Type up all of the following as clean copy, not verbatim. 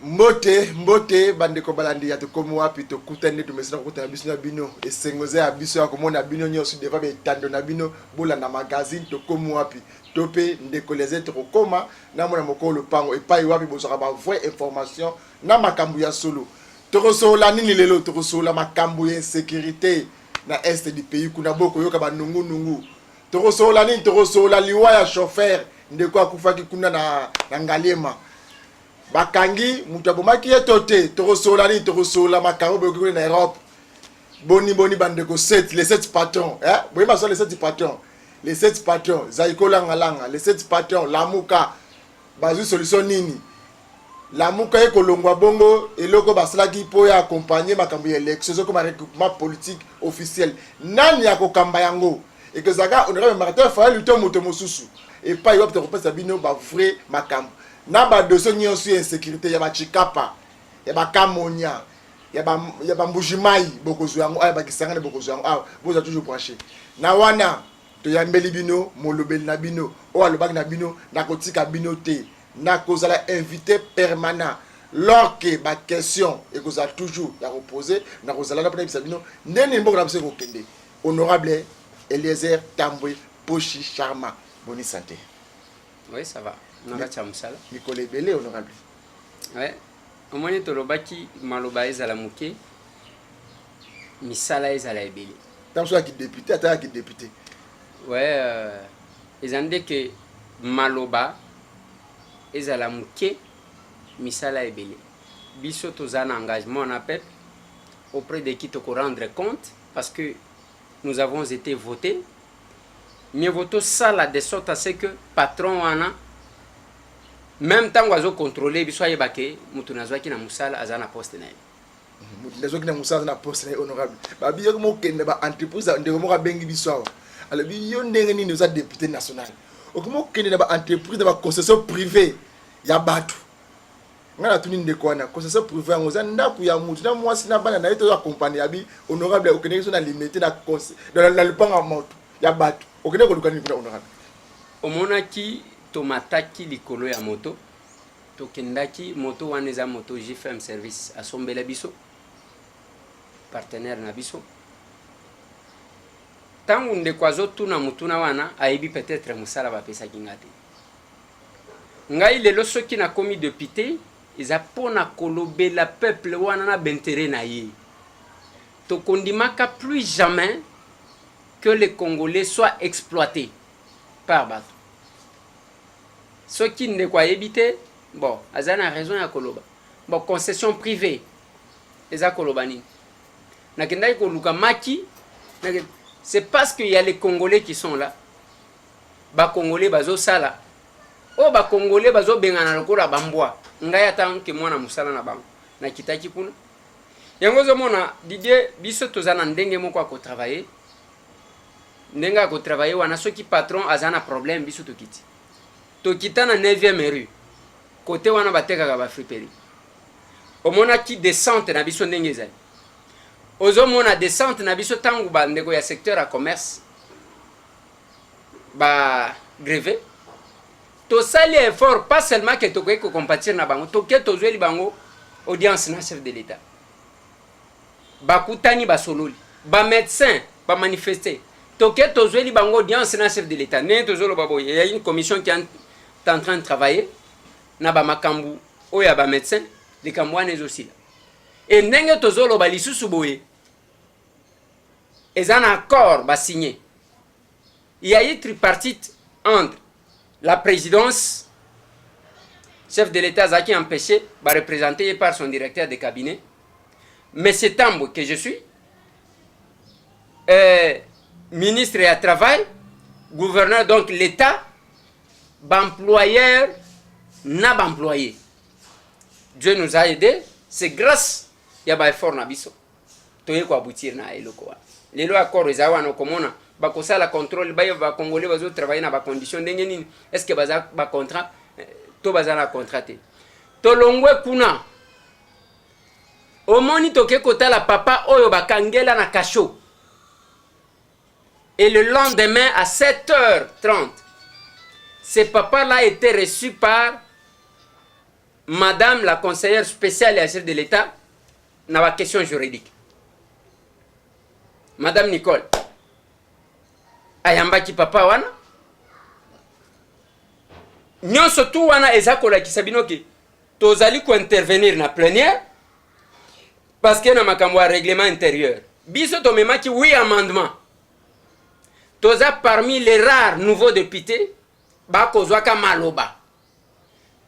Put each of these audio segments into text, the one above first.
Mbote, mbote bandeko balandi ya Tokomi Wapi. Tokutani nde tomesana kokutana biso na bino. Esengo eza ya biso ya komona bino nyonso devant etando na bino. Bolanda magazine Tokomi Wapi to mpe ndeko Eliezer. Tokokoma na mona mokolo lopango epai wapi bozwaka ba vraie information na makambo ya solo. Tokosolola nini lelo? Tokosolola makambo ya insécurité na est du pays. Kuna bokoyoka banungunungu. Tokosolola nini? Tokosolola liwa ya chauffeur, ndeko akufaki kuna na Ngaliema. Bakangi moto abomaki ye to te? Tokosolola nini? Tokosolola makambo boyoki kuna na Europe. Boni boni bandeko 7, les 7 patrons, eh? Boyeba so les 7 patrons, les 7 patrons Zaiko Langalanga, les 7 patrons Lamuka bazwi solution nini? Lamuka ekolongwa bongo eloko basalaki mpo ya accompagner makambo ya élection ezokoma regroupement politique officiel. Nani akokamba yango? Ekozalaka honorable Martin Fayulu to moto mosusu? Epai wapi tokopesa bino bavrai makambo na badossier nyonso ya insécurité ya baChikapa, ya baKamonia, ya baMbujimayi, bokozwa yango awa. Bakisangani, bokozwa yango awa. Bozwa toujours branché na wana. Toyambeli bino molobeli na bino oyo alobaki na bino: nakotika bino te, nakozala invité permanent. Lorsque baquestion ekozala toujours ya kopose, nakozala na mpona yebisa bino ndeni mboka na biso ekokende. Honorable Eliezer Tambwe Poshi Charma, boni santé? Oui, ça va. Na kati ya mosala. Mikolo ebele, honorable. Ouais. Omoni, tolobaki maloba ezala moke, misala ezala ebele. Ntango so yaki député, ata yaki député. Ouais, eza nde ke maloba ezala moke, misala ebele. Biso toza na engagement na peuple auprès de qui rendre compte, parce que nous avons été votés. Mieux vaut tosala de sorte à ce que patron wana, même ntango azocontrôle biso, ayeba ke moto nazwaki na mosala aza na poste na ye. Moto nazwaki na mosala aza na poste na ye. Honorable, babi yoki mokende baentreprise. Ndeko moko abengi biso awa, alobi: yo ndenge nini oza député national, okomi okende na baentreprise, na baconcession privé ya bato? Ngai natuni ndeko wana: concession privé yango eza ndako ya motu na mwasi na bana na ye to accompagne? Abi: honorable, okendeki so na Limete, na lupango ya moto ya bato, okende koluka nini kuna, honorable? Omonaki, tomataki likolo ya moto, tokendaki. Moto wana eza moto JFM Service asombela biso, partenaire na biso. Ntango ndeko azotuna motuna wana, ayebi peut-être mosala bapesaki nga te. Ngai lelo soki nakomi député, eza mpona kolobela peuple wana na baintérêt na ye. Tokondimaka plus jamais que les Congolais soient exploités par bato. Soki ndeko ayebi te, bon, aza na raison ya koloba. Bon, concession privée eza koloba nini? Nakendaki koluka maki, c'est parce que y a les Congolais qui sont là. Bacongolais bazosala oyo, bacongolais bazobengana lokola bambwa. Ngai ata nke mwana mosala na bango, nakitaki kuna. Yango ozomona, Didier, biso toza na ndenge moko ya kotravaille. Ndenge ya kotravaille wana, soki patron aza na problème, biso tokiti, tokita na 9e rue, kote wana batekaka bafriperie. Omonaki descente na biso ndenge ezali. Ozomona descente na biso ntango bandeko ya secteur ya commerce bagrève, tosali effort. Pas seulement ke tokoki kocompatir na bango, toke tozweli bango audience na chef de l'État, bakutani, basololi. Bamédecin bamanifeste, toke tozweli bango audience na chef de l'État. Ndenge tozoloba boye, ya une commission qui est en train de travailler na bamakambo oyo ya bamédecin. Likambo wana ezosila. E ndenge tozoloba lisusu boye, eza na accord basigné. Il y a eu tripartite entre la présidence, chef de l'État azalaki empêché, bareprésenté par son directeur de cabinet, monsieur Tambo que je suis, ministre ya travail, gouverneur, donc l'État, baemployeur na baemployé. Dieu nous a aidé, c'est grâce ya baeffort na biso toye koaboutir na eloko wana. Lelo accord eza wana. Okomona bakosala contrôle, bayeba bacongolais bazotravaille na bacondition ndenge nini, est ce que baza bacontrat to baza na contrat te. Tolongwe kuna, omoni, toke kotala papa oyo bakangela na cachot. Et le lendemain à 7h30, ce papa là était reçu par Madame la conseillère spéciale ya chef de l'État na ba question juridique, Madame Nicole, ayambaki papa wana. Nyonso tu wana eza kolakisa bino ke tozali kointervenir na plénière, parce que na makambo ya règlement intérieur, biso tomemaki 8 amendement. Toza parmi les rares nouveaux députés bakozwaka maloba.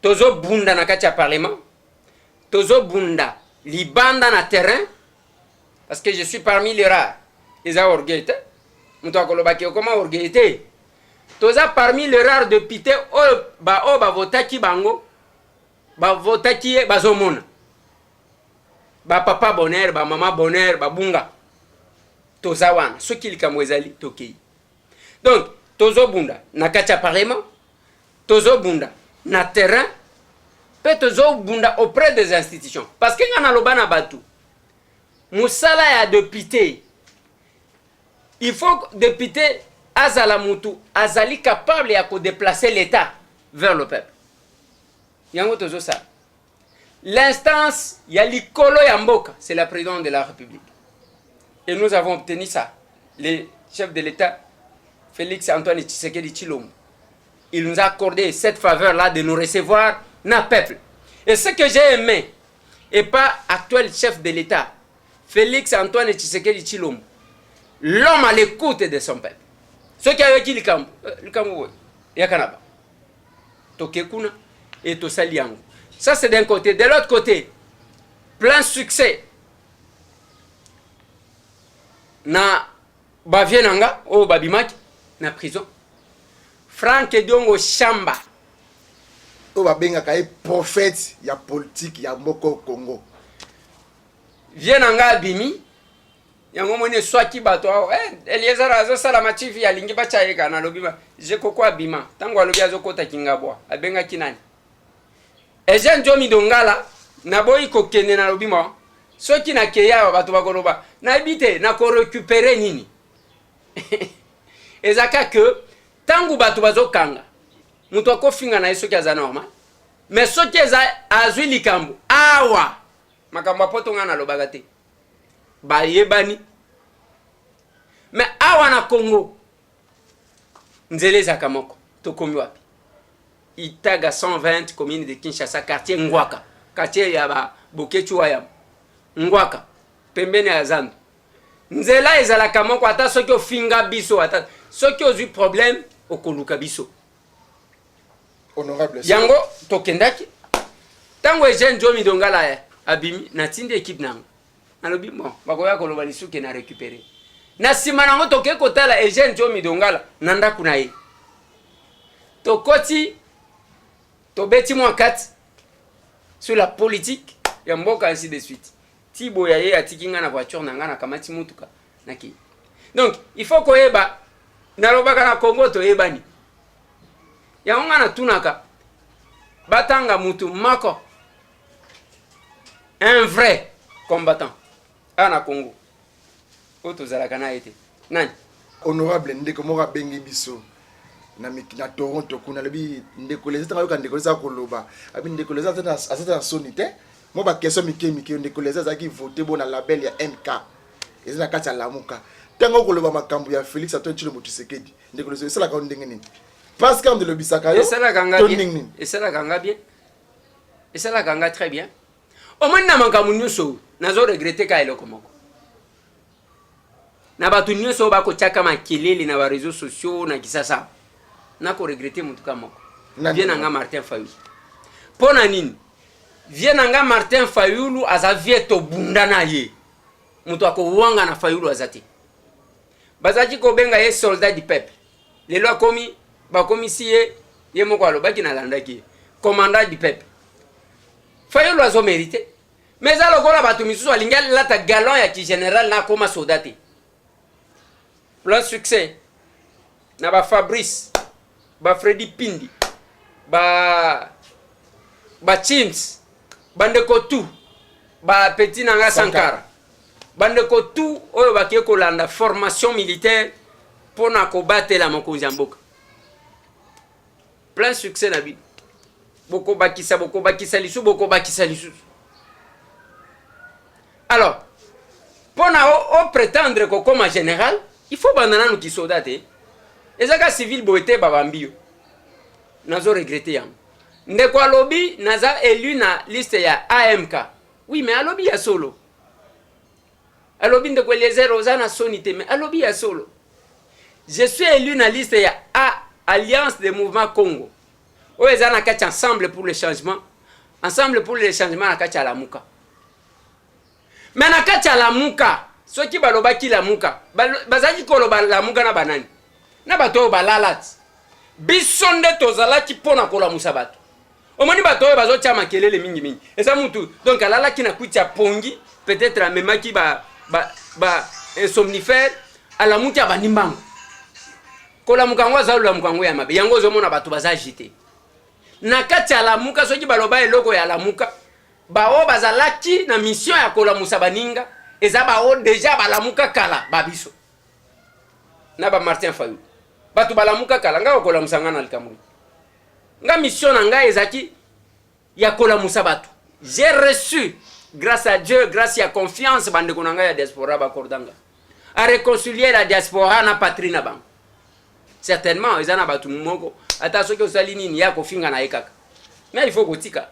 Tozobunda na kati ya parlement, tozobunda libanda na terrain, parce que je suis parmi les rares. Eza orgueil te, moto akolobaki okoma orgueil te. Toza parmi les rares députés oyo baoyo bavotaki bango, bavotaki ye, bazomona bapapa Bonheur, bamama Bonheur babunga. Toza wana, soki likambo ezali, tokei. Donc tozobunda na kati ya parlement, tozobunda na terrain, mpe tozobunda auprès des institutions, parce que nga naloba na bato, mosala ya député, il faut député azala mutu azali capable ya kodéplacer l'État vers le peuple. Yango tozosala. L'instance ya likolo ya mboka, c'est la présidente de la République, et nous avons obtenu ça. Le chef de l'État Félix Antoine Tshisekedi Tshilombo, il nous a accordé cette faveur là de nous recevoir na peuple. Et ce que j'ai aimé et pas actuel chef de l'État Félix Antoine Tshisekedi Tshilombo, l'homme à l'écoute de son peuple. Soki ayoki likambo, likambo boye, yaka na ba toke kuna et tosali yango. Ça, c'est d'un côté. De l'autre côté, plein succès na bavieux na nga oyo babimaki na prison, Frank Diongo Shamba. Oyo babengaka ye prophète ya politique ya mboka Congo. Vieux na nga abimi. Yango moni eswaki bato awa, Eliezer azosala machivi, alingi batya ye kaka. Nalobi je koko abima. Ntango alobi azokɔta Kingabwa, abengaki nani? Eugène Diomi Ndongala. Naboyi kokende. Nalobi mo soki nakei awa, bato bakoloba nayebi te nakorécupérer nini. Eza kaka ntango bato bazokanga moto, akofinga na ye soki aza normal, mais soki eza azwi likambo awa, makambo apoto, ngai nalobaka te, bayebani. Mais awa na Congo, nzela ezalaka moko. Tokomi wapi? Itaga 120, commune de Kinshasa, quartier Ngwaka, quartier ya Babokecu ya Ngwaka, pembeni ya zando. Nzela ezalaka moko. Ata soki ofinga biso, ata soki ozwi problème, okoluka biso. Honorable. Yango tokendaki. Ntango Eugène Diomi Ndongala abimi, natindi équipe nango. Nalobi bon, bakoya koloba lisuki na récupéré. Na nsima nango, tokei kotala Eugène Diomi Ndongala na ndako na ye. Tokoti, tobeti mwa kati sur la politique ya mboka, ainsi de suite. Ti boya, ye atiki ngai na voiture na ngai, nakamati mutuka, nakei. Donc il faut koyeba, nalobaka na Congo toyebani. Yango ngai natunaka, batanga mutu moko, un vrai combattant awa na Congo oyo tozalaka na ye te, nani? Honorable, ndeko moko abengi biso na Toronto kuna. Alobi ndeko Leza, ntango ayoka ndeko Leza koloba, abi ndeko Leza aza te na soni te. Mo baquestion mike mike. Ndeko Leza azalaki vote bo na label ya MK, eza na kati ya Lamuka. Ntango okoloba makambo ya Félix Antoine Tshilombo Tshisekedi, ndeko Leza, esalaka yo ndenge nini? Parce que elobisaka yo Esalaka nga to bien. Ndenge nini? Esalaka nga bien, esalaka nga très bien. Omoni, na makambo nyonso oyo, nazo regretter ka eloko moko: na bato nyonso oyo bakotiaka makelele na baréseaux sociaux na Kisasa, nakoregretter motuka moko. Nani? Vieux na nga Martin Fayulu. Mpo na nini? Vieux na nga Martin Fayulu aza vieux, tobunda na ye. Moto akowanga na Fayulu aza te. Bazalaki kobenga ye soldat du peuple. Lelo akomi, bakomisi ye, ye moko alobaki, nalandaki ye, commandant du peuple. Fayulu azomériter, mais eza lokola bato misusu alingi alata galon ya kigénéral na akóma soda te. Plein succès na bafabrice, bafredi Pindi, ba bachims, bandeko tu, bapeti na nga Sankara, bandeko tu oyo bakei kolanda formation militaire mpona kobatela mokonzi ya mboka, plein succès na bino. Bokobakisa, bokobakisa lisusu, bokobakisa lisusu. Alors, mpo na oprétendre kokóma général, il faut banda nanu kisoda te. Ezaka civil boye te, babambi yo. Nazo regretter yango. Ndeko alobi naza élu na liste ya AMK. Oui, mais alobi ya solo. Alobi, ndeko Eliezer, oza na soni te, mais alobi ya solo. Je suis élu na liste ya A, Alliance des Mouvements Congo, oyo eza na kati Ensemble pour le changement, Ensemble pour le changement na kati ya Lamuka. Mais na kati ya Lamuka, soki balobaki Lamuka, bazalaki koloba Lamuka na banani? Na bato oyo balala ti. Biso nde tozalaki mpo na kolamusa bato. Omoni bato oyo bazotia makelele mingimingi, eza mutu donc alalaki na kwiti ya pongi, peut-être amemaki ba insomnifère, alamuki, abandi mbango kolamuka yango, aza lolamuka yango ya mabe. Yango ozomona bato baza agité na kati ya Lamuka. Soki baloba eloko ya Lamuka, baoyo bazalaki na mission ya kolamusa baninga eza baoyo déjà balamuka kala, babiso na bamartin Fayulu. Bato balamuka kala, ngai okolamusa ngai na likambo? Nga mission na ngai ezalaki ya kolamusa bato. J'ai reçu, grâce à Dieu, grâce ya confiance bandeko na ngai ya diaspora bakordanga à réconcilier la diaspora na patrie na bango. Certainement eza na bato moko, ata soki osali nini, ya kofinga na ye kaka, mais il faut kotika.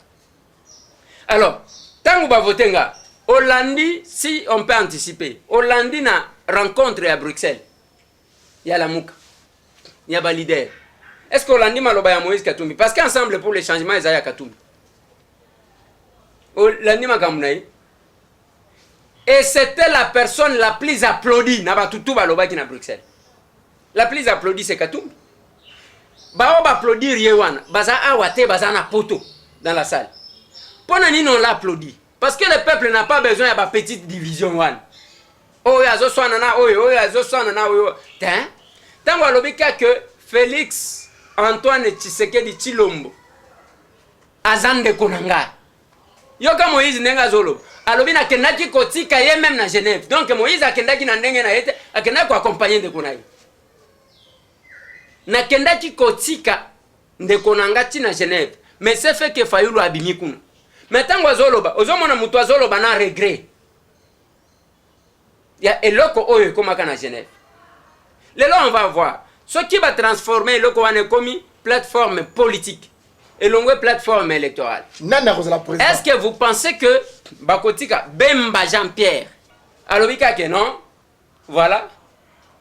Alors, ntango bavote nga, olandi, si on peut anticiper, olandi na rencontre ya Bruxelles ya Lamuka, ya baleader, est ce que olandi maloba ya Moïse Katumbi? Parce que Ensemble pour le changement eza ya Katumbi. Olandi makambo na ye, et c'était la personne la plus applaudie na bato tu balobaki na Bruxelles. La plus applaudie, c'est Katumbi. Bao baapplaudir ye wana baza awa te, baza na poto dans la salle. Mpo na nini on l'a applaudi? Parce que le peuple n'a pas besoin ya bapetite division wana, oyo azoswana na oyo, oyo azoswana na oyo te. Ntango alobi kaka Félix Antoine Tshisekedi Tshilombo aza ndeko na ngai, yoka Moïse ndenge azoloba. Alobi nakendaki kotika ye même na Genève. Donc Moïse akendaki na ndenge na ye te, akendaki koaccompagner ndeko na ye. Nakendaki kotika ndeko na nga ntina Genève, mais c'est fait que Fayulu abimi kuna. Mais ntango azoloba, ozomona moto azoloba na regret ya eloko oyo ekomaka na Genève. Lelo on va voir soki batransforme eloko wana, ekomi plateforme politique, elongwe plateforme électorale. Nani akozala président? Est ce que vous pensez que bakotika Bemba Jean Pierre alobi kaka non, voilà,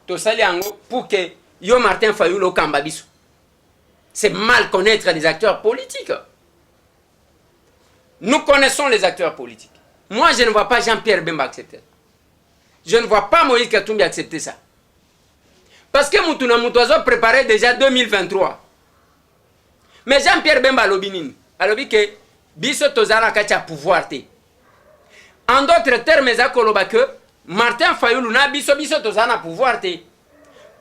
tosali yango pour que yo Martin Fayulu okamba biso? C'est mal connaître les acteurs politiques. Nous connaissons les acteurs politiques. Moi, je ne vois pas Jean-Pierre Bemba accepter, je ne vois pas Moïse Katumbi accepter ça, parce que mutu na mutu azo préparé déjà 2023. Mais Jean-Pierre Bemba alobi nini? Alobi ke biso toza na kati ya pouvoir te. En d'autres termes, eza koloba ke Martin Fayulu na biso, biso toza na pouvoir te,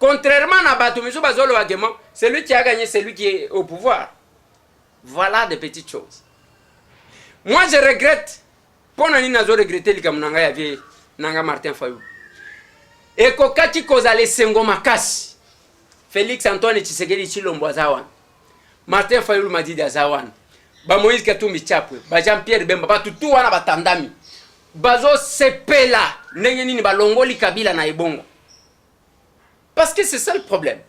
contrairement na bato misusu bazoloba ke mo celui qui a gagné, celui qui est au pouvoir. Voilà des petites choses. Moi, je regrette. Mpo na nini nazo regretter likambo na ngai ya vieux na nga Martin Fayulu? Ekokaki kozala esengo makasi, Félix Antoine Tshisekedi Tshilombo aza wana, Martin Fayulu Madidi aza wana, bamoïse Katumbi Chapwe, bajean Pierre Bemba, bato tu wana batandami, bazosepela ndenge nini balongoli Kabila na ebongo, parce que c'est ça le problème.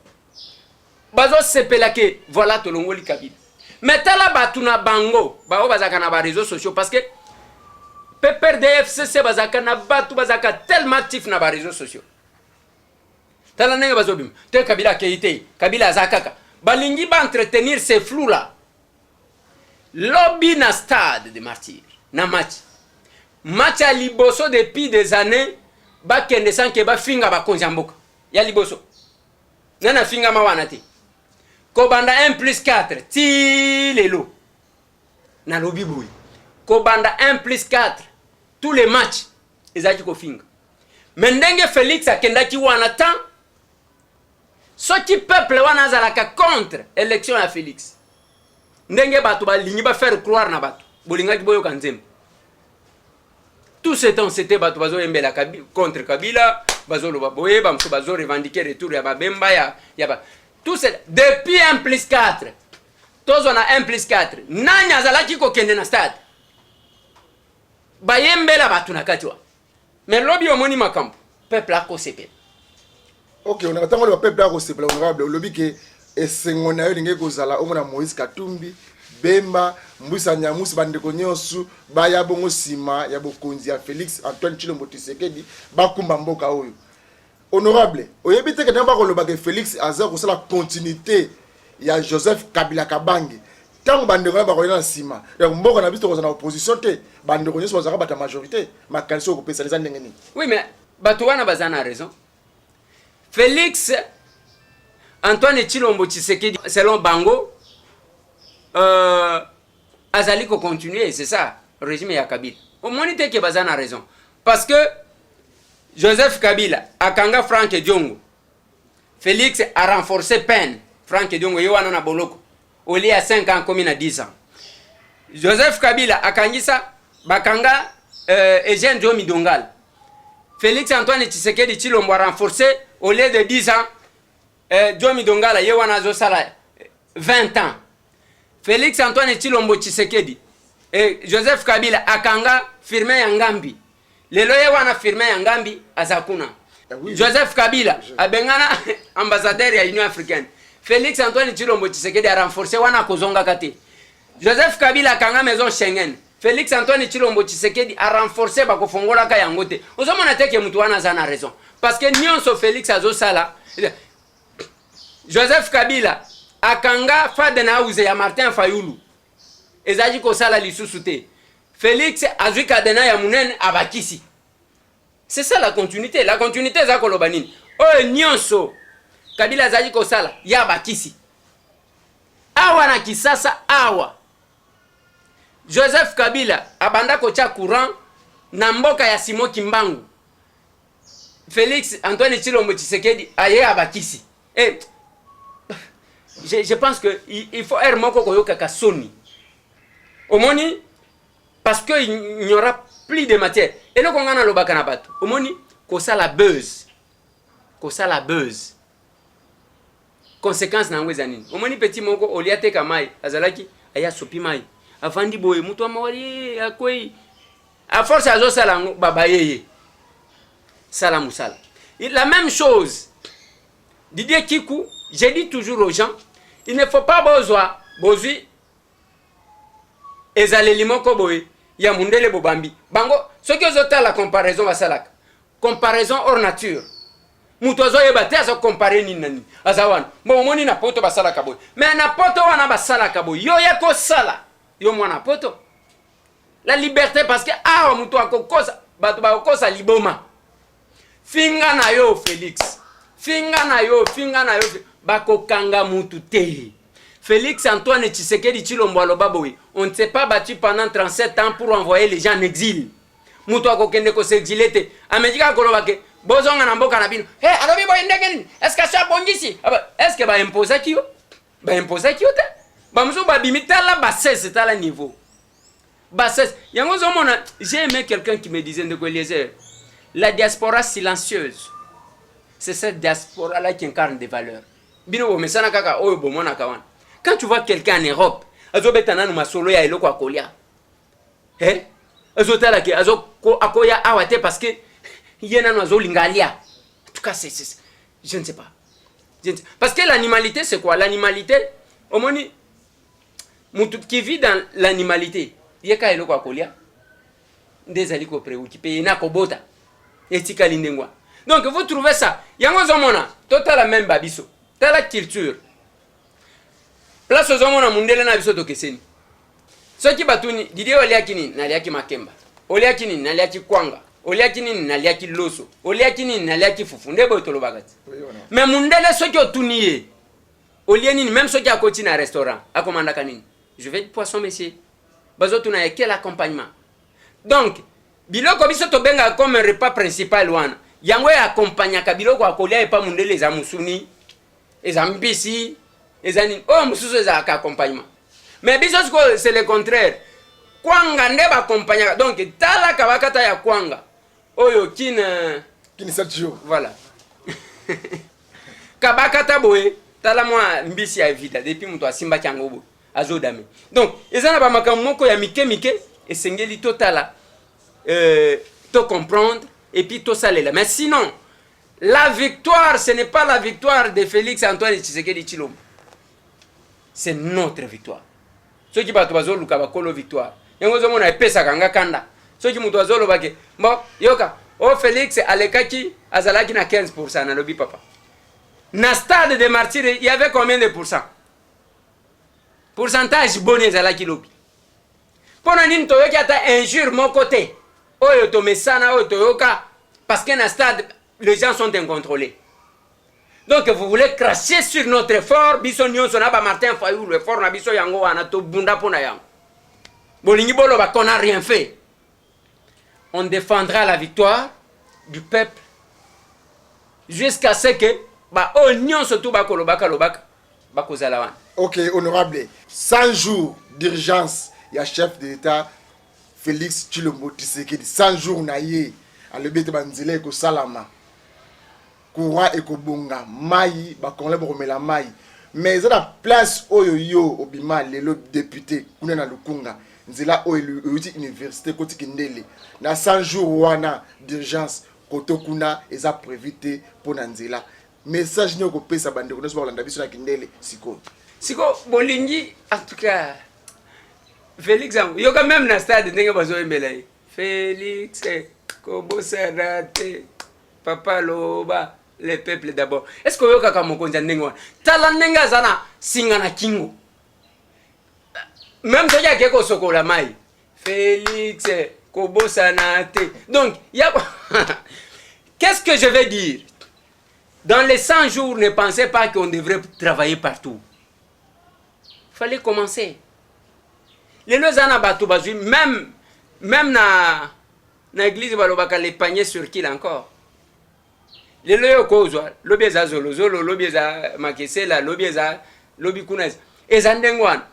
Bazosepela ke voilà, tolongoli Kabila. Mais tala bato na bango bao bazalaka na baréseaux sociaux, parce que PPRD, FCC bazalaka na bato bazalaka tellement actif na baréseaux sociaux. Tala ndenge bazobima te, Kabila akei te, Kabila aza kaka. Balingi baentretenir ce flou là. Lobi na Stade de Martyr, na match, match ya liboso depuis des années bakende sans que bafinga bakonzi ya mboka. Ya liboso nani afingama wana te? Kobanda 1 plus 4 ti lelo, nalobi boye, kobanda 1 plus 4, tous les matchs ezalaki kofinga. Mais ndenge Félix akendaki wana, tan soki peuple wana azalaka contre élection ya Félix, ndenge bato balingi bafaire croire na bato, bolingaki boyoka nzembo. Tout ce temps, c'était bato bazoyembela contre Kabila, bazoloba boye, bamosusu bazorevendiquer retour ya babemba ya ba tout ce, depuis 1 plus 4. Tozwa na 1 plus 4, nani azalaki kokende na stade? Bayembela bato na kati wana. Mais lobi omoni makambo, peuple akosepela. Ok, on ntango oloba peuple akosepela, honorable, olobi ke esengo na yo elingi kozala omona Moïse Katumbi, Bemba, Mbusa Nyamusi, bandeko nyonso baya bongo nsima ya bokonzi ya Félix Antoine Tshilombo Tshisekedi, bakumba mboka oyo. Honorable, oyebi te ke ntango bakolobaka Félix aza kosala continuité ya Joseph Kabila Kabange, ntango bandeko na bakoya na nsima, donc mboka na biso tokozala na opposition te, bandeko nyonso bazalaka bato ya majorité. Makanisi oyo kopesana eza ndenge nini? Oui, mais bato wana baza na raison. Félix Antoine Tshilombo Tshisekedi, selon bango, azali kocontinue, c'est ça, régime ya Kabila. Omoni te ke baza na raison? Parce que Joseph Kabila akanga Frank Diongo, Félix a renforcé peine. Frank Diongo ye wana na boloko, olie ya 5 ans komi na 10 ans. Joseph Kabila akangisa, bakanga Eugène Diomi Ndongala. Félix Antoine Tshisekedi Tshilombo a renforcé, au lieu de 10 ans, Diomi Ndongala ye wana azosala 20 ans. Félix Antoine Tshilombo Tshisekedi et Joseph Kabila akanga Firmin Yangambi, lelo ye wana Firmin Yangambi aza kuna. Ah oui. Joseph Kabila abengana ambassadeur ya Union africaine, Félix Antoine Tshilombo Tshisekedi a renforcé, wana akozongaka te. Joseph Kabila akanga maison Schengen, Félix Antoine Tshilombo Tshisekedi a renforcé, bakofongolaka yango te. Ozomona te ke motu wana aza na raison? Parce que nyonso Félix azosala, Joseph Kabila akanga Faden House ya Martin Fayulu, ezalaki kosala lisusu te, Félix azwi cadenas ya monene, abakisi. C'est ça la continuité. La continuité eza koloba nini? Oyo nyonso Kabila azalaki kosala, ye abakisi. Awa na Kisasa awa, Joseph Kabila abanda kotia courant na mboka ya Simon Kimbangu, Félix Antoine Tshilombo Tshisekedi aye abakisi. Eh, je pense que il faut heure moko koyokaka soni. Omoni, parce que il n'y aura plus de matière. Eloko nga nalobaka na bato, omoni, kosala buzz, kosala buzz, conséquence na yango eza nini? Omoni petit moko olia teka mai, azalaki aye asopi mai, avandi boye, moto amawali akwei. À force azosala yango, babaye ye, sala mosala. La même chose Didier Kiku. J'ai dit toujours aux gens, il ne faut pas bozwa bozwi ezaleli moko boye ya mundele, bobambi bango. Soki ozotala comparaison, basalaka comparaison hors nature. Moto azoyeba te azocompare nini na nini. Aza wana, bon, omoni na Poto basalaka boye, mais na Poto wana basalaka boye, yo ya kosala, yo mwana Poto, la liberté. Parce que awa moto akokosa, bato bakokosa liboma. Finga na yo Félix, finga na yo, finga na yo, bakokanga mutu te. Félix Antoine Tshisekedi Tshilombo aloba boye: on ne s'est pas battu pendant 37 ans pour envoyer les gens en exil. Moto akokende kos'exiler te. Ameki kaka koloba ke bozonga na mboka na bino. Hey, alobi boye ndenge nini? Est ce que asi abongisi? Est ce que baimposaki yo? Baimposaki yo te. Bamosusu babimi, tala basese, tala niveau bassesse yango. Ozomona, j'ai aimé quelqu'un qui me disait: ndeko Eliezer, la diaspora silencieuse, c'est cette diaspora là qui incarne des valeurs. Bino bomesana kaka oyo bomonaka wana. Quand tu vois quelqu'un en Europe azobeta nanu masolo ya eloko ya kolia, eh? Azotala ke akoya awa te parce que ye nanu azolinga alia. En tout cas, c'est, je ne sais pas, je ne sais. Parce que l'animalité, c'est quoi l'animalité? Omoni mutu qui vit dans l'animalité, ye ka eloko ya kolia nde ezali kopréoccuper ye na kobota, etikali ndenge wana. Donc vous trouvez ça, yango ozomona, totala même babiso, tala culture, place ozomona mundele na biso tokeseni. Soki batuni Didier: oliaki nini? Naliaki makemba. Oliaki nini? Naliaki kwanga. Oliaki nini? Naliaki loso. Oliaki nini? Naliaki fufu. Nde boye tolobaka ti. Mais mundele, soki otuni ye olie nini, même soki akoti na restaurant, akomandaka nini? Je veux du poisson, monsieur. Bazotuna ye: quel accompagnement? Donc biloko biso tobengaka comme repas principal wana, yango eakompagnaka biloko ya kolia. Epa mundele eza musuni, eza mbisi, eza nini oyo mosusu ezalaka accompagnement. Mais biso sikoyo, c'est le contraire, kwanga nde bakompagnaka. Donc talaka bakata ya kwanga oyo kine Kini 7 jours. Voilà, kabakata boye, tala mwa mbisi ya vida depuis moto asimbaki yango boye. Azodame. Donc eza na bamakambo moko ya mike mike esengeli totala, to comprendre et puis tosalela. Mais sinon, la victoire, ce n'est pas la victoire de Félix Antoine Tshisekedi Tshilombo, c'est notre victoire. Soki bato bazoluka bakolo victoire, yango ozomona epesaka nga kanda soki moto azoloba ke bon, yoka o Félix alekaki, azalaki na 15. Nalobi, papa, na Stade de Martyr, il y avait combien de pourcent? Pourcentage boni ezalaki lobi? Mpo na nini toyoki ata injure moko te oyo tomesana, oyo toyoka? Parce que na stade, les gens sont incontrôlés. Donc vous voulez cracher sur notre effort. Biso nyonso na bamartin Fayulu, effort na biso yango wana, tobunda mpo na yango. Bolingi boloba qu'on a rien fait. On défendra la victoire du peuple jusqu'à ce que baoyo nyonso tu bakolobaka lobaka bakozala wana. Ok, honorable, 100 jours d'urgence ya chef de l'État Félix Tshilombo Tshisekedi, 100 jours na ye, alobi ete banzela ekosalama, courant ekobonga, mai, bakongolais bakomela mai. Mais eza na place oyo yo obima lelo député kuna na Lukunga, nzela oyo euti université ekoti Kindele, na 100 jours wana d'urgence, koto kuna eza prévu te mpo na nzela. Message nini okopesa bandeko nyonso bakolanda biso na Kindele sikoyo? Siko bolingi, en tout cas Félix yango, yoka même na stade ndenge bazoyembela ye: "Félix, kobosana te, papa loba, le peuple d'abord." Est ce que oyokaka mokonzi ya ndenge wana? Tala ndenge aza na singa na kingo, même soki ake kosokola mai, "Félix, kobosana te". Donc ya, qu'est-ce que je vais dire? Dans les 100 jours, ne pensez pas qu'on devrait travailler partout. Fallait commencer. Lelo eza na bato bazwi même na église, balobaka les paniers circulent encore. Lelo oyo kozwa, lobi eza Zolozolo, lobi eza Makesela, lobi eza lobi kuna, eza ndenge wana.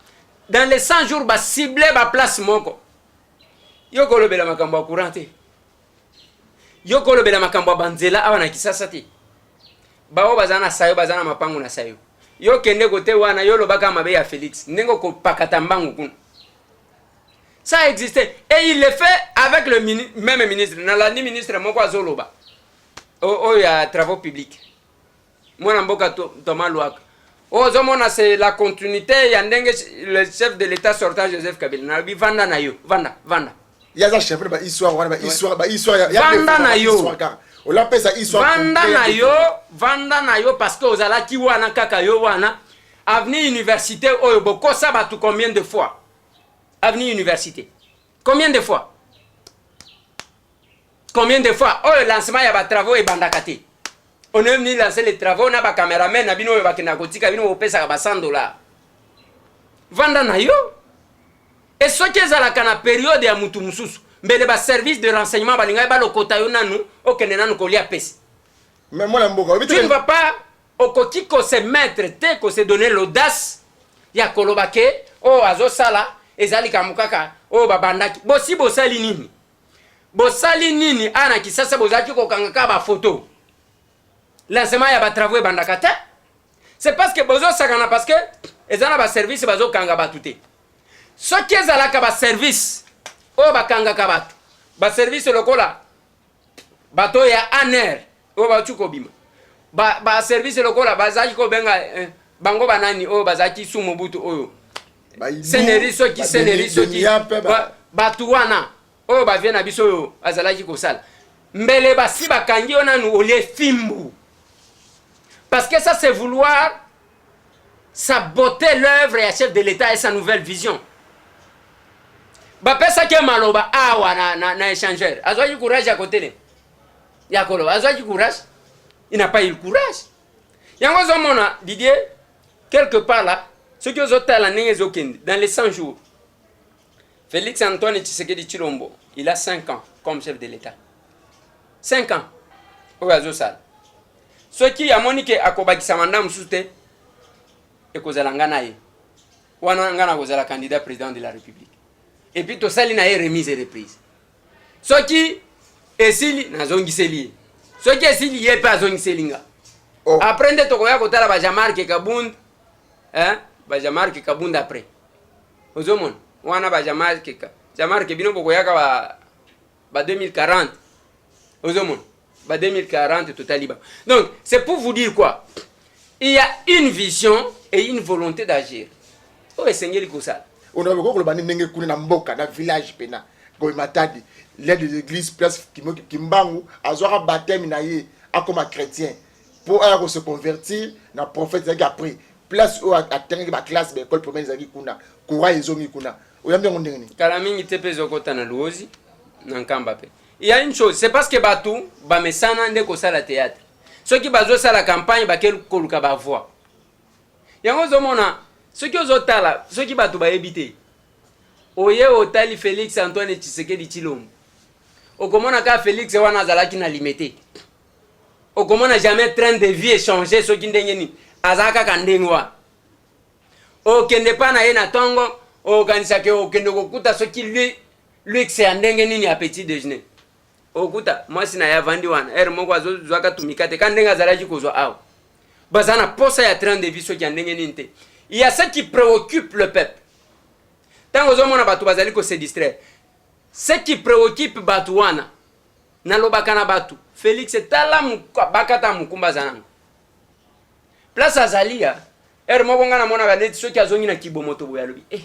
Dans les 100 jours, bacible baplace moko. Yo kolobela makambo ya courant te, yo kolobela makambo ya banzela awa na Kisasa te. Bao baza na sayo, baza na mapango na sayo. Yo kende kote wana, yo olobaka mabe ya Félix, ndenge okopakata mbangu kuna. Ça existait et il le fait avec le même ministre. Nalandi ministre moko azoloba oyo ya travaux publics, mwana mboka Thomas Lwaka, oyo ozomona, c'est la continuité ya ndenge le chef de l'État sortant Joseph Kabila. Nalobi, vanda na yo, vanda, vanda. Ye aza chef na bahistoire wana, bahistoire, bahistoire. Vanda na yo. Olapesa histoire. Vanda na yo, vanda na yo, parce que ozalaki wana kaka yo wana. Avenue Université oyo bokosa bato combien de fois? Avenue Université, combien de fois, combien de fois oyo lancement ya batravaux ebandaka te? On est venu lancer les travaux na bacameraman na bino oyo bakendaka kotika bino, bopesaka ba 100 $. Vanda na yo. E soki ezalaka na période ya mutu mosusu, mbele baservice de renseignement balingaki balokota yo nanu, okende nanu kolia pesi. Mais mwana mboka, tu ne vas pas, okoki kose mettre te, kose donner l'audace ya koloba ke oyo azosala eza likambo kaka oyo babandaki. Bosi bosali nini? Bosali nini awa na Kisasa? Bozalaki kokanga kaka bafoto, lancement ya batravaux ebandaka te. C'est parce que bozosakana, parce que eza na baservice bazokanga bato te. Soki ezalaka baservice oyo bakangaka bato, baservice lokola bato oyo ya ANR oyo bauti kobima, baservice lokola bazalaki kobenga bango banani oyo bazalaki su Mobutu, oyo seneri, soki seneri, soki bato wana oyo bavie na biso oyo bazalaki kosala, mbele basi bakangi yo nanu, olie fimbu. Parce que ça, c'est vouloir saboter l'œuvre ya chef de l'État et sa nouvelle vision. Bapesaki ye maloba awa na échangeur, azwaki courage ya kotelema, ya koloba? Azwaki courage? Il n'a pas eu le courage. Yango ozomona, Didier, quelque part là, soki ozotala ndenge ezokende, dans les 100 jours, Félix Antoine Tshisekedi Tshilombo, il a 5 ans comme chef de l'État, 5 ans oyo azosala. Soki amoni ke akobakisa mandat mosusu te, ekozala nga na ye wana, nga na kozala candidat président de la République, et puis tosali na ye remise et reprise. Soki esili, nazongiseli ye. Soki esili, ye mpe azongiseli nga. Oh. Après nde tokoya kotala baJean-Marc Kabund, hein? BaJean-Marc Kabund après. Ozomona wana ba Jean-Marc, Jean-Marc, bino bokoyaka ba 2040. Ozomona ba 2040 totali ba. Donc c'est pour vous dire quoi? Il y a une vision et une volonté d'agir oyo esengeli kosala. Honorable, koloba nini ndenge kuna na mboka, na village pena Ngoy Matadi, l'aide de l'église, place Kimbangu azwaka baptême na ye, akoma chrétien mpo aya kose convertir na prophète, ezalaki après place oyo atangaki baclasse, baécole primaire ezalaki kuna. Courant ezongi kuna, oyambi yango ndenge nini? Kala mingi te mpe ezokɔta na Luozi, na Nkamba mpe. Il y a une chose, c'est parce que bato bamesana nde kosala théâtre. Soki bazosala campagne, bake koluka bavoix. Yango ozomona, soki ozotala, soki bato bayebi te, oye otali Félix Antoine Tshisekedi Tshilombo, okomona kaka Félix wana azalaki na Limete. Okomona jamais train de vie échange. Soki ndenge nini, aza kaka ndenge wana. Okende mpa na ye na ntongo, okanisaki okende kokuta soki luxe ya ndenge nini ya petit déjeuner, okuta mwasi na ye avandi wana ere moko, azozwaka tumika te ka ndenge azalaki kozwa awa. Baza na posa ya train de vie soki ya ndenge nini te. Il y a ce qui préoccupe le peuple. Ntango ozomona bato bazali kose distraire, ce qui préoccupe bato wana, nalobaka na bato, Félix, tala bakata mokumba, aza nango place azali ya ere moko. Ngai namonaka neti soki azongi na kibomoto boye, alobi: "Eh,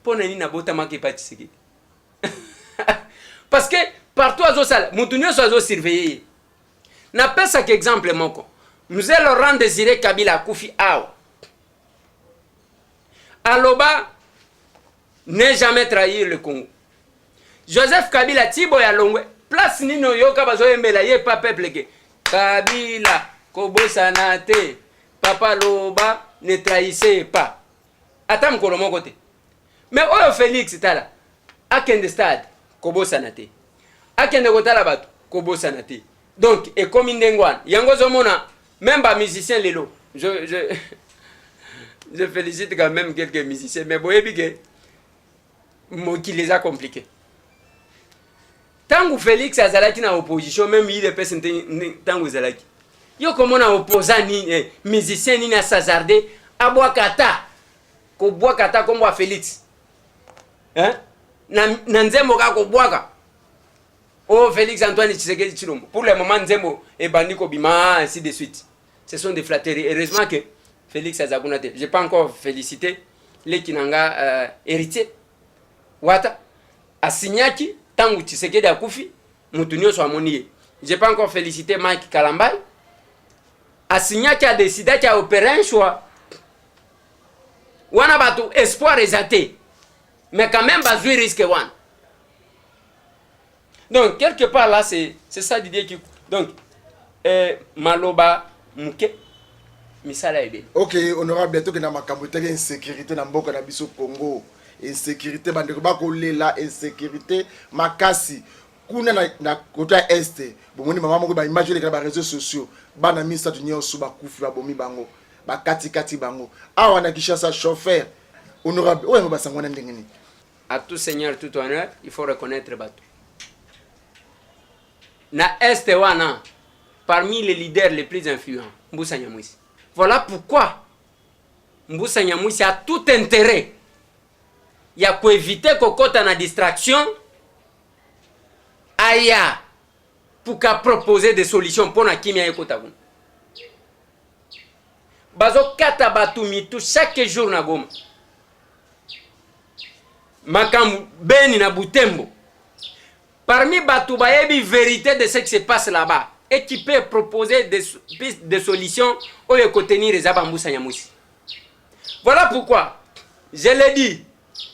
mpo na nini nabotamaki epa Tshisekedi?" Parce que partout azosala, motu nyonso azosurveille ye. Napesaka exemple moko: Mzee Laurent Désiré Kabila akufi awa, aloba: "Ne jamais trahir le Congo." Joseph Kabila tibo ya longwe, place nini oyoka bazoyembela ye pa peuple ke "Kabila kobosana te, papa loba ne trahissez pas"? Ata mokolo moko te. Mais oyo Félix, tala, akende stade, kobosana te, akende kotala bato, kobosana te. Donc ekomi ndenge wana. Yango ozomona même bamusicien lelo, je félicite quand même quelques musiciens, mais boyebi ke mokili eza compliqué. Ntango Félix azalaki na opposition, même UDPS, ntango ezalaki, yo komona opposant nini, musicien nini asazarde abwaka, ata kobwaka ata nkombo ya Félix, hein? Na nzembo kaka kobwaka o Félix Antoine Tshisekedi Tshilombo. Pour le moment nzembo ebandi kobima, ainsi de suite, ce sont des flatteries. Heureusement que Félix aza kuna te. J'ai pas encore félicité leki na nga Héritier Wata, asignaki ntango Tshisekedi akufi, mutu nyonso amoni ye. J'ai pas encore félicité Mike Kalambay, asignaki, adécidaki, aopérer un choix wana. Bato espoir eza te, mais quand même bazwi risque wana. Donc quelque part là, c'est ça, Didier qui donc maloba muke, misala ebele. Ok, honorable, tokenda makambo etali insécurité na mboka na biso Congo. Insécurité, bandeko bakolela insécurité makasi kuna na côté ya Est. Bomoni mama moko, baimage eleka na baréseaux sociaux, bana misato nyonso bakufi, babomi bango, bakatikati bango awa na Kinshasa, chauffeur. Honorable, oyo yango basango wana ndenge nini? À tout seigneur tout honneur, il faut reconnaître bato na Est wana, parmi les leaders les plus influents, Mbusa Nyamwisi. Voilà pourquoi Mbusa Nyamwisi a tout intérêt ya koéviter kokɔta na distraction, aya pour ka proposer des solutions mpo na kimia ekota kuna. Bazokata bato mitu chaque jour na Goma, makambo Beni na Butembo. Parmi bato bayebi vérité de ce qui se passe là-bas et qui peut proposer des pistes de solutions oyo ekotenir, eza bambusa Nyamwisi. Voilà pourquoi je l'ai dit,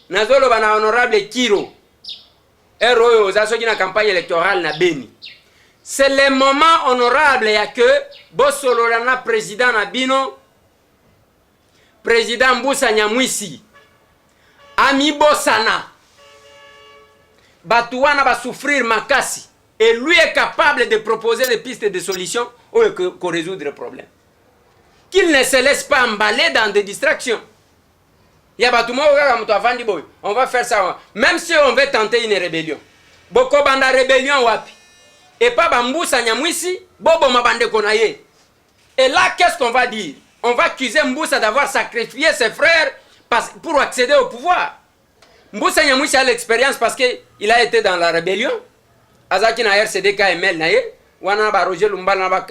nazoloba na honorable Kiro, ere oyo oza soki na campagne électorale na Beni, c'est le moment, honorable, ya ke bosolola na président na bino, président Mbusa Nyamwisi, amibosana. Bato wana basouffrir makasi et lui est capable de proposer des pistes de solutions oyo korésoudre problème, qu'il ne se laisse pas emballer dans des distractions ya bato moko kaka. Moto avandi boye, on va faire ça, même si on veut tenter une rébellion, bokobanda rébellion wapi? Epa bambusa Nyamwisi, boboma bandeko na ye. Et là, qu'est-ce qu'on va dire? On va accuser Mbusa d'avoir sacrifié ses frères pour accéder au pouvoir. Mbusa Nyamwisi a l'expérience parce que il a été dans la rébellion. Azalaki na RCD KML na ye wana, na ba Roger Lumbala, na ba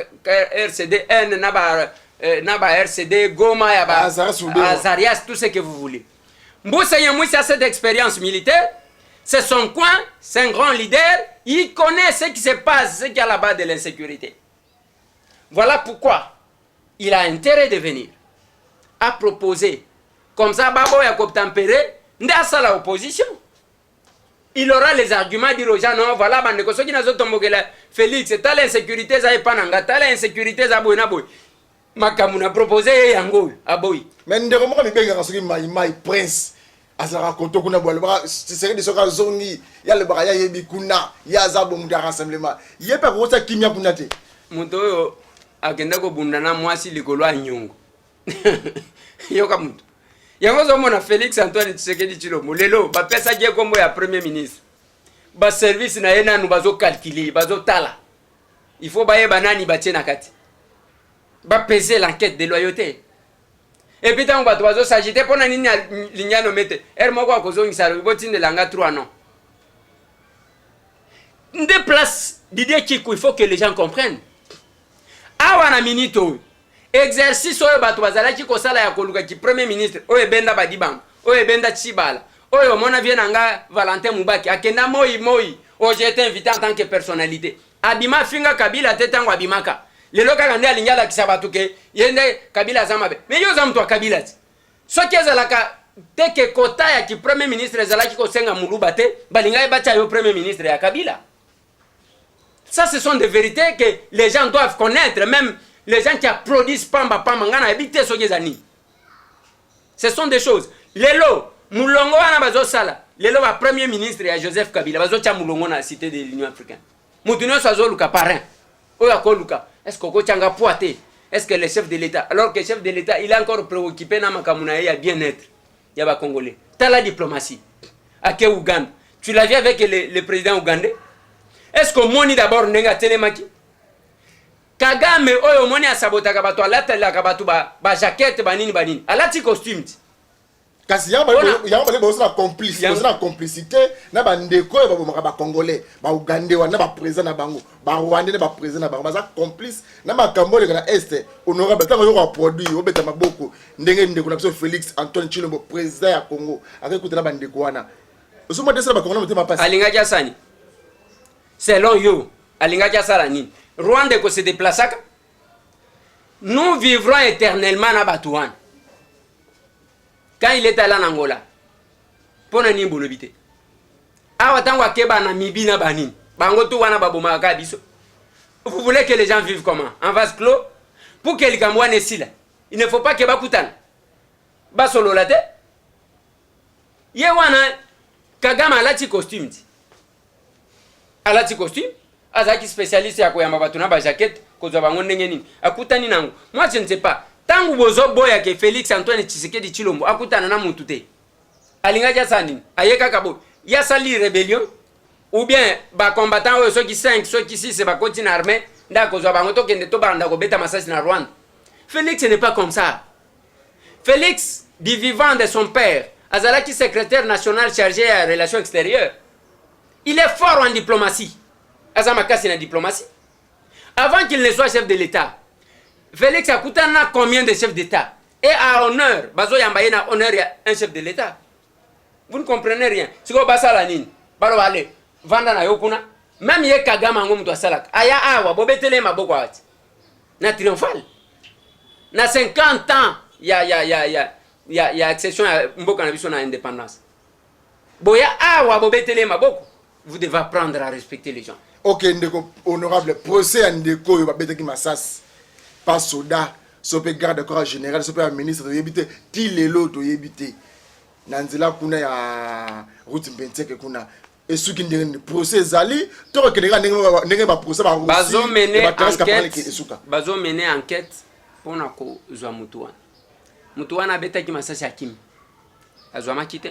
RCD N, na ba RCD Goma ya ba Azarias Ruberwa. Azarias, tout ce que vous voulez. Mbusa Nyamwisi a cette expérience militaire. C'est son coin, c'est un grand leader. Il connaît ce qui se passe, ce qu'il y a là-bas de l'insécurité. Voilà pourquoi il a intérêt de venir à proposer. Comme ça, baboya kotempérer, nde asala opposition. Il aura les arguments, dire aux gens: non, voilà, bandeko, soki nazotombokela Félix, tala insécurité eza epa na nga, tala insécurité eza boye na boye. Makambo na propose ye yango oyo, aboyi. Mais ndeko moko mibengaka soki Maimai Prince azalaka koto kuna boye, alobaka Tshisekedi soki azongi, ye alobaka ye ayebi kuna, ye aza bo moto ya rassemblement, ye mpe akokotia kimia kuna te. Moto oyo akende kobunda na mwasi likolo ya nyongo, yoka moto yango. Ozomona Félix Antoine Tshisekedi Tshilombo lelo bapesaki ye nkombo ya premier ministre, baservice na ye nanu bazocalculer, bazotala. Il faut bayeba nani batie na kati, bapese l'enquête de loyauté. Et puis ntango bato bazosagite mpo na nini alingi anome te, ere moko akozongisa, alobi botindelanga 3 non nde place. Didier Kiku, il faut que les gens comprennent, awa na minute oyo, exercice oyo bato bazalaki kosala ya kolukaki premier ministre, oyo ebenda Badibanga, oyo ebenda Tshibala, oyo omona vie na nga Valentin Mubaki akenda moi moi oyo, j'ai été invité en tant que personnalité, abima afinga Kabila te. Ntango abimaka lelo kaka nde alingi alakisa bato ke ye nde Kabila aza mabe. Mais yo oza moto ya Kabila ti soki ezalaka te ke kota ya ki premier ministre ezalaki kosenga moluba te, balingaki batya yo premier ministre ya Kabila. Ça, ce sont des vérités que les gens doivent connaître, même les gens qui applaudissent pamba pamba. Nga nayebi te soki eza nini. Ce sont des choses. Lelo mulongo wana bazosala lelo, ba premier ministre ya Joseph Kabila bazotya mulongo na Cité de l'Union africaine. Motu nyonso azoluka parrain oyo akoluka. Est ce que okotyanga poids te? Est ce que le chef de l'État, alors que chef de l'État, il est encore préoccupé na makambo na ye ya bien-être ya bacongolais. Tala diplomatie, ake Uganda, tu l'as vu avec le président ougandais. Est ce que omoni d'abord ndenge atelemaki Kagame oyo omoni asabotaka bato, alatelaka bato bajaquette, banini banini, alati costume ti. Kasi yango bale bozala complice, bozala na complicité na bandeko oyo babomaka bacongolais, baugandais wana na baprésident na bango, barwandais na baprésident na bango, baza complice na makambo oleka na Est. Honorable, ntango oyoka produit obeta maboko ndenge ndeko na biso Félix Antoine Tshilombo, président ya Congo, akoki kuta na bandeko wana, ozomona tesala bakongo na motema pasi. Alingaki asani selon yo, alingaki asala nini? Rwanda ekose déplaçaka, nous vivrons éternellement na bato wana. Quand il est allé en Angola, mpo na nini bolobi te? Awa ntango akeba na mibi na banini, bango tu wana babomaka kaka biso. Vous voulez que les gens vivent comment, en vase clos? Pour que likambo wana esila, il ne faut pas ke bakutana, basolola te. Ye wana Kagame alati costume ti, alati costume, azalaki spécialiste ya koyamba bato na bajaquette, kozwa bango ndenge nini akutani nango. Moi, je ne sais pas, ntango bozoboya ke Félix Antoine Tshisekedi Tshilombo akutana na mutu te, alingaki asala nini? Aye kaka boye, ye asali rébellion ou bien bacombattant oyo soki 5, soki 6 bakoti na armée, nde akozwa bango, tokende tobanda kobeta masasi na Rwanda. Félix n'est pas comme ça. Félix, du vivant de son père, azalaki secrétaire national chargé ya relations extérieures. Il est fort en diplomatie, aza makasi na diplomatie. Avant qu'il ne soit chef de l'État, Félix akutana na combien de chefs d'État? Et à honneur, bazoyamba ye na honneur ya un chef de l'État. Vous ne comprenez rien. Sikoyo basala nini? Baloba ale vanda na yo kuna. Même ye Kagame yango, moto asalaka aya awa, bobetele ye maboko awa ti na triomphal na 50 ans ya accession ya mboka na biso na indépendance. Boya awa, bobetele ye maboko. Vous devez apprendre à respecter les gens. Ok, ndeko honorable, procès ya ndeko oyo babetaki masasi pa soda, so mpe garde corps général, so mpe ya ministre, toyebi te. Ti lelo toyebi te. Na nzela kuna ya route Mbenseke kuna, esuki ndenge nini? Procès ezali to kokende kaka ndenge baprocès? Bazomene enquête. Esuka. Bazomene enquête mpona kozwa mutu wana. Mutu wana abetaki masasi, akimi, azwamaki te.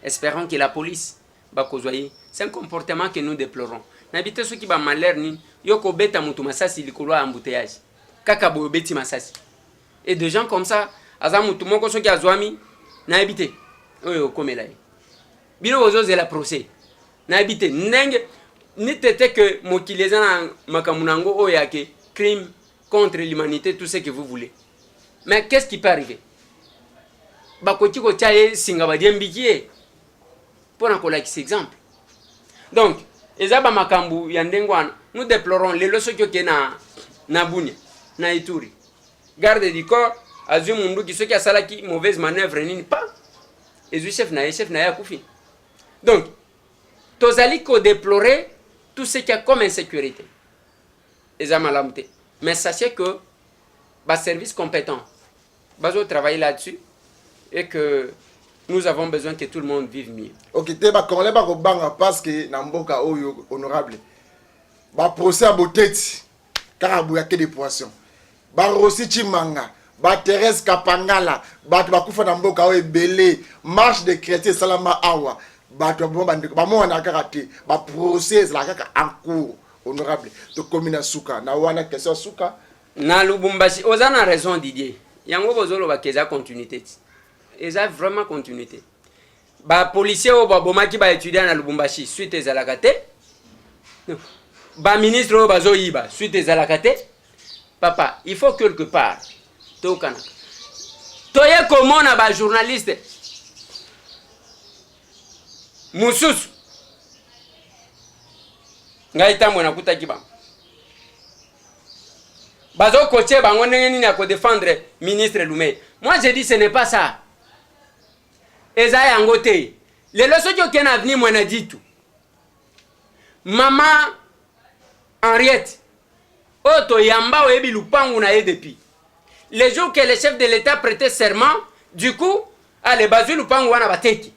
Espérons que la police bakozwa ye. C'est un comportement que nous déplorons. Nayebi te soki bamalheur nini yo kobeta mutu masasi likolo ya embouteillage kaka boye, obeti masasi. Et des gens comme ça, aza mutu moko soki azwami, nayebi te oyo okomela ye. Bino bozozela procès. Nayebi te ndenge ni tete que mokili eza na makambo na yango oyo ya ke crime contre l'humanité, tout ce que vous voulez. Mais qu'est-ce qui peut arriver? Bakoki kotia ye singa badiembiki ye mpo na kolakisa exemple. Donc eza ba makambo ya ndenge wana. Nous déplorons. Lelo soki okei na Bunia, na Ituri, garde du corps azwi munduki, soki asalaki mauvaise manœuvre nini, pa ezwi chef na ye, chef na ye akufi. Donc tozali kodéplorer tout ce qui a comme insécurité, eza malamu te. Mais sachez que baservice compétent bazotravailler là-dessus et que nous avons besoin que tout le monde vive mieux. Ok te, bacongolais bakobanga parce que na mboka oyo, honorable, baprocès ya boteti kaka boye ake de poisson, barosi Chimanga, baThérèse Kapangala, bato bakufa na mboka oyo ebele. Marche de chrétien esalama awa, bato baboma bandeko, bamonana kaka te. Baprocès ezalaka kaka en cours. Honorable, tokomi na suka na wana, question ya suka. Na Lubumbashi, oza na raison, Didier. Yango bozolobaka eza continuité ti, eza vraiment continuité. Bapolicier oyo babomaki baétudiant na Lubumbashi, suite ezalaka te. Baministre oyo bazoyiba, suite ezalaka te. Papa, il faut quelque part toyokanaka. Toye komona bajournaliste mosusu, ngai ntango nakutaki bango bazokotie bango ndenge nini ya kodéfendre ministre Lumeya. Moi, je dis, ce n'est pas ça, eza yango te. Lelo soki okende na avenue Mwana Ditu, mama Henriette oyo toyamba, oyebi lupangu na ye depuis le jour que le chef de l'État prêtait serment. Du coup, ale bazwi lupangu wana, bateki.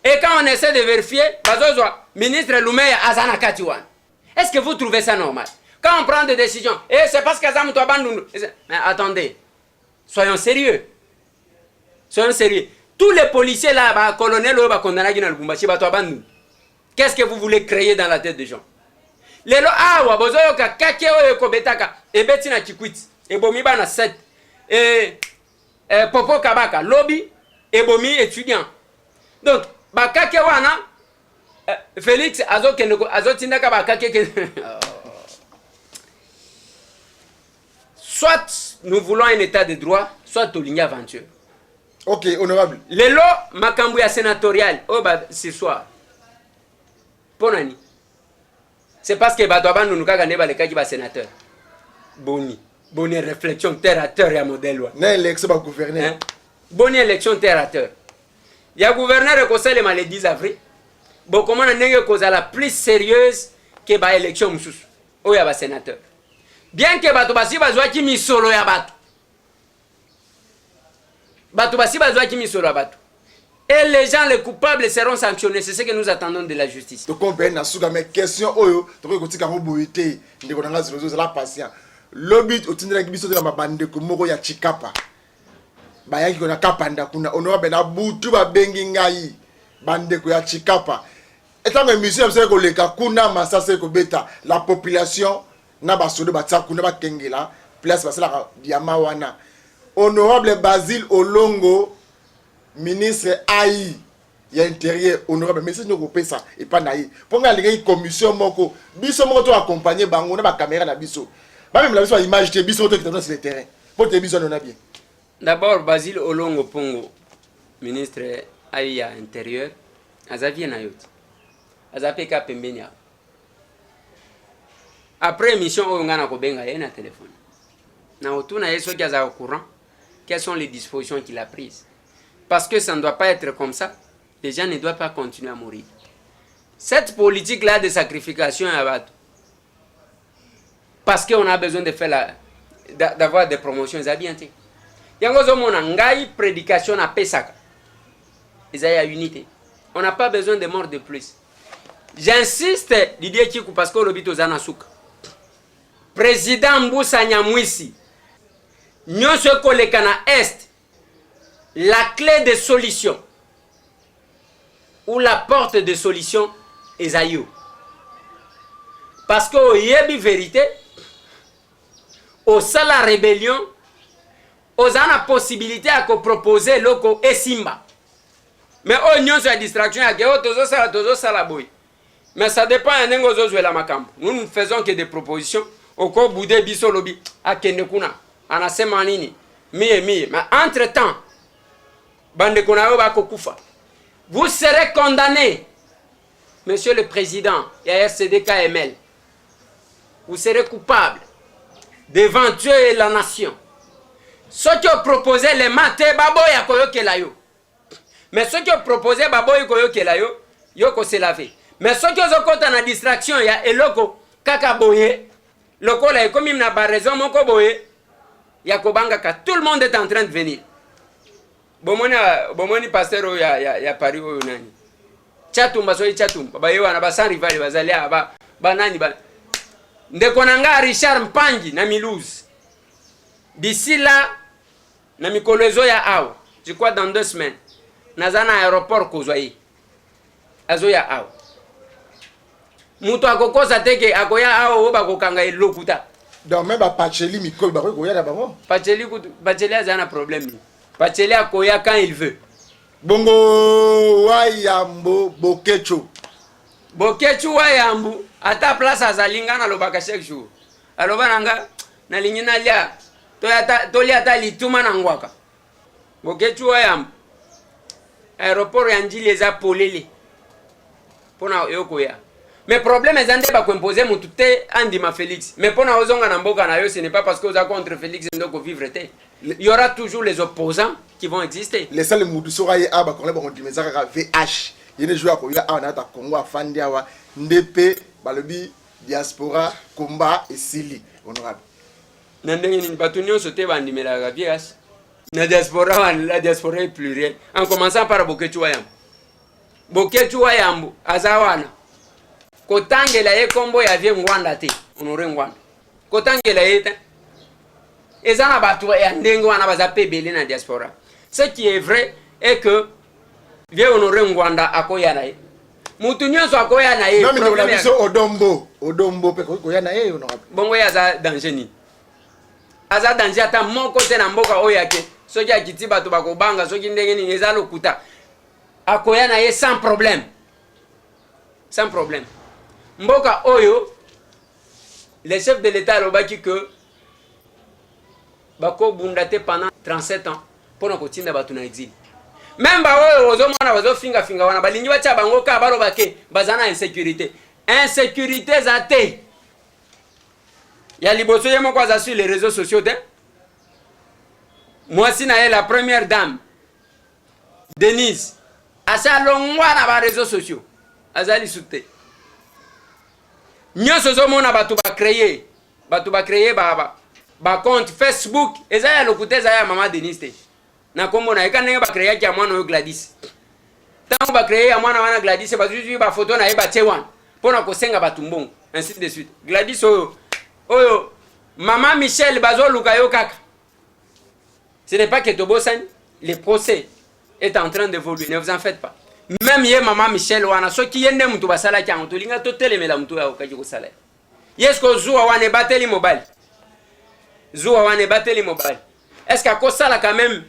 Et quand on essaie de vérifier, bazozwa ministre Lumeya aza na kati wana. Est-ce que vous trouvez ça normal? Quand on prend des décisions et c'est parce que aza moto ya Bandundu. Mais attendez, soyons sérieux, soyons sérieux. Tous les policiers là, bacolonel oyo bakondanaki na Lubumbashi, bato ya Bandundu. Qu'est-ce que vous voulez créer dans la tête des gens? Lelo awa bozoyoka kake oyo ekobetaka, ebeti na Kikwit, ebomi bana 7 e, Popo Kabaka lobi ebomi étudiant. Donc bakake wana Félix azokende, azotindaka bakake ke soit nous voulons un état de droit, soit tolingi aventure. Ok, honorable. Lelo makambo ya sénatorial oyo ba ce soir, mpo nani? C'est parce que bato ya Bandundu kaka nde balekaki basénateur. Boni boni réflexion terre à terre ya modèle wana? Na élection bagouverneur. Hein? Boni élection terre à terre ya gouverneur ekosalema le 10 avril, bokomona ndenge ekozala plus sérieuse ke baélection mosusu oyo ya basénateur, bien ke bato basi bazwaki misolo ya bato, bato basi bazwaki misolo ya bato. Et les gens, les coupables seront sanctionnés. C'est ce que nous attendons de la justice. Tokomi na suka, mais question oyo tokoki kotika yango boye te. Ndeko na nga Zozo, ozala patient. Lobi otindelaki biso te na bandeko moko ya Chikapa, bayaki na Kapanda kuna. Honorable, na butu babengi ngai, bandeko ya Chikapa. Ntango émission ya biso ekoleka kuna, masasa ekobeta, la population na basoda batia kuna, bakengela place basalaka diamant wana. Honorable Basile Olongo, ministre ai ya Intérieur, honorable, message nini okopesa epai na ye? Mpo ngai alingaki commission moko, biso moko to accompagne bango na bacaméra na biso, bamemela biso baimage te, biso moko tokita sur le terrain mpo te biso anona bien. D'abord, Basile Olongo Pongo, ministre ai ya Intérieur, aza vie na yo te, aza mpe ka pembeni awa. Après émission oyo, ngai nakobenga ye na telefone, na kotuna ye soki azala au courant, quelles sont les dispositions qu'il a prises, parce que ça ne doit pas être comme ça. Les gens ne doivent pas continuer à mourir. Cette politique là de sacrification ya bato parce qu'on a besoin de faire la d'avoir des promotions, eza bien te. Yango ozomona ngai prédication napesaka eza ya unité. On n'a pas besoin de mort de plus. J'insiste, Didier Kiku, parce que olobi toza na suka. Président Mbusa Nyamwisi, nyonso ekoleka na Est, la clé de solution ou la porte de solution eza yo, parce que oyebi vérité, osala rébellion, oza na possibilité ya kopropose eloko esimba. Mais oyo nyonso ya distraction ya ke oyo tozosala, tozosala boye, mais ça dépend ya ndenge ozozwela makambo. Nous ne faisons que des propositions. Okobude biso, olobi akende kuna, anasema nini, mie mie. Mais entre temps bandeko na yo bakokufa. Vous serez condamné, monsieur le président ya RCD KML. Vous serez coupable devant Dieu et la nation soki opropose lema te, baboya koyokela yo. Mais soki opropose, baboyi koyokela yo, yo kose laver. Mais soki ozokɔta na distraction ya eloko kaka boye, lokola ekomi na baraison moko boye ya kobangaka, tout le monde est en train de venir. Bomoni, bomoni pasteur oyo ya Paris oyo nani, Chatumba, soki Chatumba, baye wana baSans Rival, bazali awa banani ba, ndeko na nga Richard Mpangi na Milouse. D'ici là, na mikolo ezoya awa, je crois dans 2 semaines, naza na aéroport kozwa ye, azoya awa. Moto akokosa te ke akoya awa oyo bakokanga elokuta. Donc même bapacheli mikolo bakoki koya na bango. Pacheli kutu, Pacheli aza na problème nini? Pacheli akoya quand il veut. Bongo Wayambo Bokecho? Bokechu Wayambu, ata place azali, nga nalobaka chaque jour, aloba na nga nalingi nalia, tolia ata lituma na ngwaka. Bokechu Wayambu, aéroport ya Njili eza polele mpona yo koya. Mais problème eza nde bakoimpose motu te andima Félix. Mais mpona ozonga na mboka na yo, ce n'est pas parce que oza contre Félix nde okovivre te. Il y aura toujours les opposants qui vont exister. Le seul mutu soki aye awa, bakongolais bakondima, eza kaka VH. Ye nde jour akoya awa na ata Congo, afandi awa nde mpe balobi diaspora komba esili, honorable. Na ndenge nini? Bato nyonso te bandimelaka VH na diaspora wana. La diaspora est plurielle, en commençant par Bokechu Wayambo. Bokechu Wayambo aza wana, kotangela ye nkombo ya vieux Ngwanda te, Honore Ngwanda, kotangela ye te. Eza na bato ya ndenge wana, baza mpe ebele na diaspora. Ce qui est vrai est que vieux Honore Ngwanda akoya na ye, mutu nyonso akoya na ye. Non, ndeko na biso Odombo, Odombo mpe koki koya na ye, honorable. Bongo ye aza danger nini? Aza danger ata moko te na mboka oyo ake. Soki akiti, bato bakobanga soki ndenge nini, eza lokuta. Akoya na ye sans problème, sans problème. Mboka oyo, le chef de l'État alobaki que bakobunda te pendant 37 ans mpona kotinda bato na exil. Même baoyo ozomona bazofingafinga wana, balingi batia bango kaka baloba ke baza na insécurité. Insécurité eza te. Ya liboso, ye moko aza sur les réseaux sociaux te. Mwasi na ye, la première dame Denise, asi alongwa na baréseaux sociaux, aza lisu te. Nyonso ozomona bato bacréer, bato bacréer bacompte Facebook, eza ya lokuta, eza ya mama Denise te na nkombo na ye. Ka ndenge bacréaki ya mwana oyo Gladys, ntango bacréer ya mwana wana Gladys, bazwizwi bafoto na ye, batie wana mpona kosenga bato mbongo, ainsi de suite. Gladys oyo, oyo mama Michel bazoluka yo kaka. Ce n'est pas que tobosani, le procès est en train d'évoluer, ne vous en faites pas. Même ye mama Michel wana, soki ye nde moto basalaki yango, tolinga totelemela moto oyo akokaki kosala ye. Ye soki zuwa wana ebateli mobali, zuwa wana ebateli mobali, est ce que akosala quand même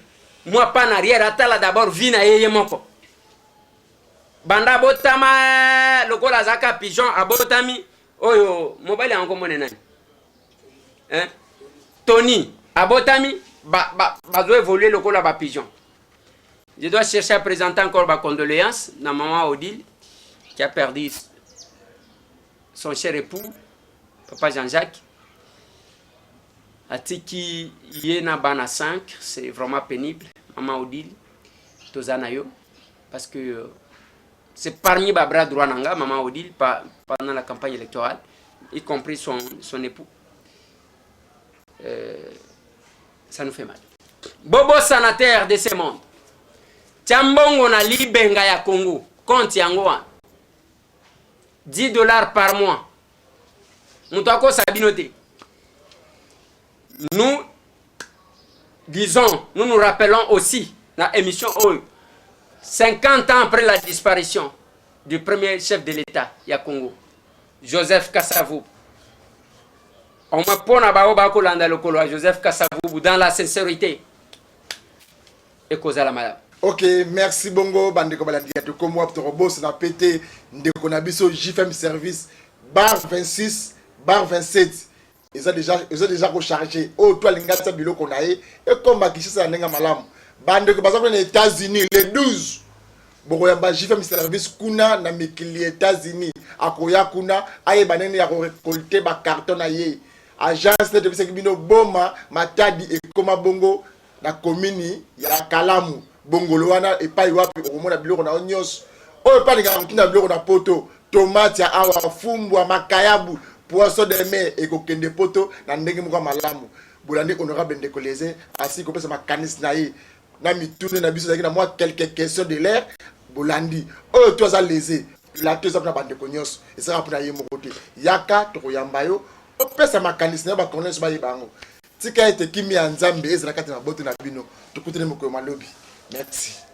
mwa pas en arrière, atala d'abord vie na ye ye moko banda abotama, lokola azaka pigeon abotami oyo mobali yango komone nani, hein? Tony abotami, bazo évoluer lokola bapigeon. Je dois chercher à présenter encore ma condoléance na maman Odile qui a perdu son cher époux, papa Jean-Jacques. Atiki ye na bana 5, c'est vraiment pénible. Maman Odile, toza na yo parce que c'est parmi ba bras droit na nga, maman Odile, pendant la campagne électorale, y compris son époux. Ça nous fait mal. Bobosana te, RDC Monde, tia mbongo na libenga ya Congo, compte yango wana, 10 $ par mois. Moto akosa bino te. Nous disons, nous nous rappelons aussi na émission oyo, 50 ans après la disparition du premier chef de l'État ya Congo, Joseph Kasavubu, au moins mpona bao bakolanda lokolo ya Joseph Kasavubu dans la sincérité, ekozala malamu. Ok, merci. Bongo bandeko balandi ya Tokomi Wapi, tokobosana pe te ndeko na biso JFM Service, bar 26, bar 27 eza déjà kocharge. Oyo to alingi atia biloko na ye ekoma Kinshasa na ndenge malamu. Bandeko baza kuna na États-Unis, le 12 bokoyamba JFM Service kuna na mikili ya États-Unis. Akoya kuna, ayeba ndenge ya korécolter bacarton na ye. Agence nde topesaki bino, Boma Matadi, ekoma bongo na komini ya Kalamu Bongolo wana, epai wapi okomona biloko na yo nyonso oyo epai alingaka kotinda biloko na Poto. Tomate ya awa, fumbwa, makayabu, poisson de mer, ekokende Poto na ndenge moko ya malamu. Bolandi honorable ndeko Leze asili kopesa makanisi na ye na mitune na biso. Ezalaki na mwa quelques questions de l'air. Bolandi oyo to aza lese, plateau eza mpona bandeko nyonso, ezalaka mpona ye moko te. Yaka, tokoyamba yo, opesa makanisi na yo, bakongolais nyonso bayeba yango. Tika ete kimia ya Nzambe ezala kati na bote na bino. Tokutani mokolo malobi. Merci.